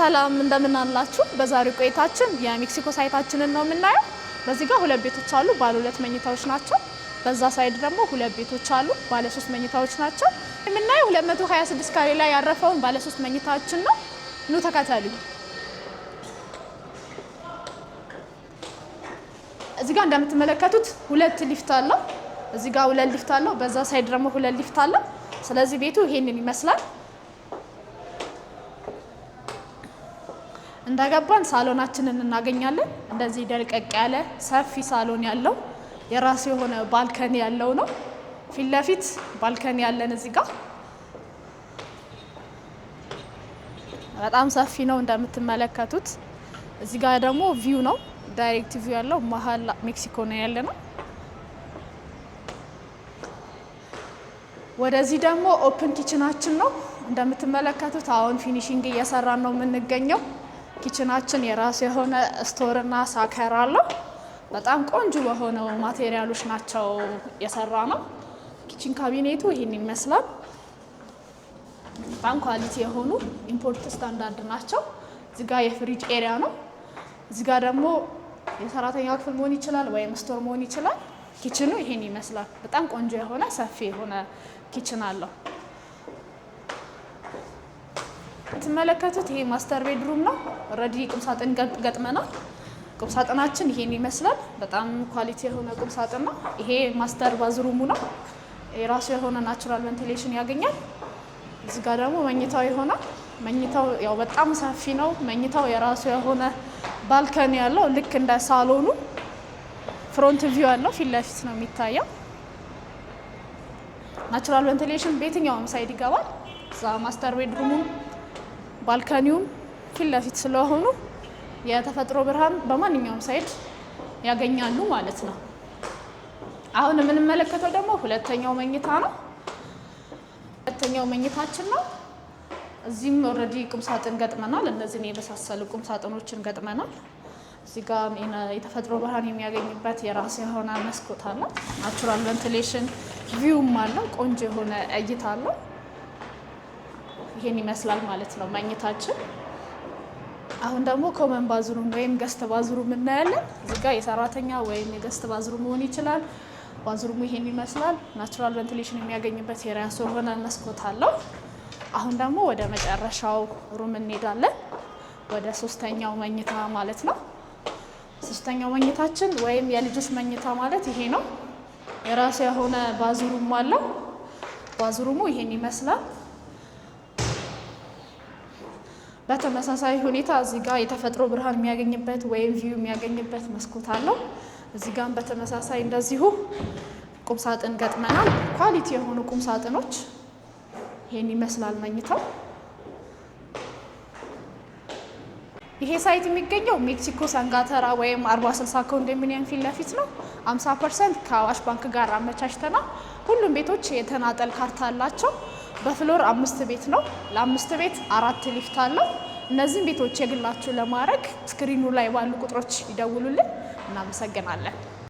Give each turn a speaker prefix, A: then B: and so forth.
A: ሰላም፣ እንደምን አላችሁ? በዛሬው ቆይታችን የሜክሲኮ site ኣችንን ነው የምናየው። በዚህ ጋር ሁለት ቤቶች አሉ፣ ባለ ሁለት መኝታዎች ናቸው። በዛ side ደግሞ ሁለት ቤቶች አሉ፣ ባለ ሶስት መኝታዎች ናቸው። የምናየው 226 ካሬ ላይ ያረፈውን ባለ ሶስት መኝታዎችን ነው። ኑ ተከተሉኝ። እዚህ ጋር እንደምትመለከቱት ሁለት ሊፍት አለው። እዚህ ጋር ሁለት ሊፍት አለው። በዛ side ደግሞ ሁለት ሊፍት አለው። ስለዚህ ቤቱ ይሄንን ይመስላል። እንደገባን ሳሎናችንን እናገኛለን። እንደዚህ ደልቀቅ ያለ ሰፊ ሳሎን ያለው፣ የራሱ የሆነ balcony ያለው ነው። ፊት ለፊት balcony ያለን እዚህ ጋር በጣም ሰፊ ነው እንደምትመለከቱት። እዚህ ጋር ደግሞ view ነው፣ direct view ያለው መሀል ሜክሲኮ ነው ያለ ነው። ወደዚህ ደግሞ open kitchen ኣችን ነው እንደምትመለከቱት። አሁን finishing እየሰራን ነው የምንገኘው። Kitchen ኣችን የራሱ የሆነ store ና sucker አለው። በጣም ቆንጆ በሆነው material ኦች ናቸው የሰራነው። Kitchen cabinet ኡ ይህን ይመስላል። በጣም quality የሆኑ import standard ናቸው። እዚጋ የ fridge area ነው። እዚጋ ደግሞ የሰራተኛ ክፍል መሆን ይችላል ወይም store መሆን ይችላል። Kitchen ኡ ይሄን ይመስላል። በጣም ቆንጆ የሆነ ሰፊ የሆነ kitchen አለው። የምትመለከቱት ይሄ master bedroom ነው። Already ቁምሳጥን ገጥመናል። ቁምሳጥናችን ይሄን ይመስላል። በጣም quality የሆነ ቁምሳጥን ነው። ይሄ master bathroom ኡ ነው። የራሱ የሆነ natural ventilation ያገኛል። እዚህ ጋር ደግሞ መኝታው ይሆናል። መኝታው ያው በጣም ሰፊ ነው። መኝታው የራሱ የሆነ balcony ያለው፣ ልክ እንደ ሳሎኑ front view ያለው፣ ፊት ለፊት ነው የሚታየው። Natural ventilation በየትኛውም side ይገባል። እዛ master bedroom ኡም balcony ውም ፊት ለፊት ስለሆኑ የተፈጥሮ ብርሃን በማንኛውም side ያገኛሉ ማለት ነው። አሁን የምንመለከተው ደግሞ ሁለተኛው መኝታ ነው። ሁለተኛው መኝታችን ነው። እዚህም already ቁምሳጥን ገጥመናል። እነዚህን የመሳሰሉ ቁምሳጥኖችን ገጥመናል። እዚህ ጋር የተፈጥሮ ብርሃን የሚያገኝበት የራሱ የሆነ መስኮት አለ። Natural ventilation view ም አለው። ቆንጆ የሆነ እይታ አለው። ይሄን ይመስላል ማለት ነው መኝታችን። አሁን ደግሞ common bathroom ወይም guest bathroom እናያለን። እዚህ ጋር የሰራተኛ ወይም የ guest bathroom መሆን ይችላል። Bathroom ኡ ይሄን ይመስላል። Natural ventilation የሚያገኝበት የራሱ የሆነ መስኮት አለው። አሁን ደግሞ ወደ መጨረሻው room እንሄዳለን። ወደ ሶስተኛው መኝታ ማለት ነው። ሶስተኛው መኝታችን ወይም የልጆች መኝታ ማለት ይሄ ነው። የራሱ የሆነ bathroom አለው። Bathroom ኡ ይሄን ይመስላል። በተመሳሳይ ሁኔታ እዚህ ጋር የተፈጥሮ ብርሃን የሚያገኝበት ወይም view የሚያገኝበት መስኮት አለው። እዚህ ጋርም በተመሳሳይ እንደዚሁ ቁምሳጥን ገጥመናል። Quality የሆኑ ቁምሳጥኖች። ይሄን ይመስላል መኝታው። ይሄ site የሚገኘው ሜክሲኮ ሰንጋተራ ወይም 40/60 ኮንዶሚኒየም ፊት ለፊት ነው። 50% ከአዋሽ ባንክ ጋር አመቻችተናል። ሁሉም ቤቶች የተናጠል ካርታ አላቸው። በ floor አምስት ቤት ነው። ለአምስት ቤት አራት ሊፍት አለው። እነዚህን ቤቶች የግላችሁ ለማድረግ screen ኡ ላይ ባሉ ቁጥሮች ይደውሉልን። እናመሰግናለን።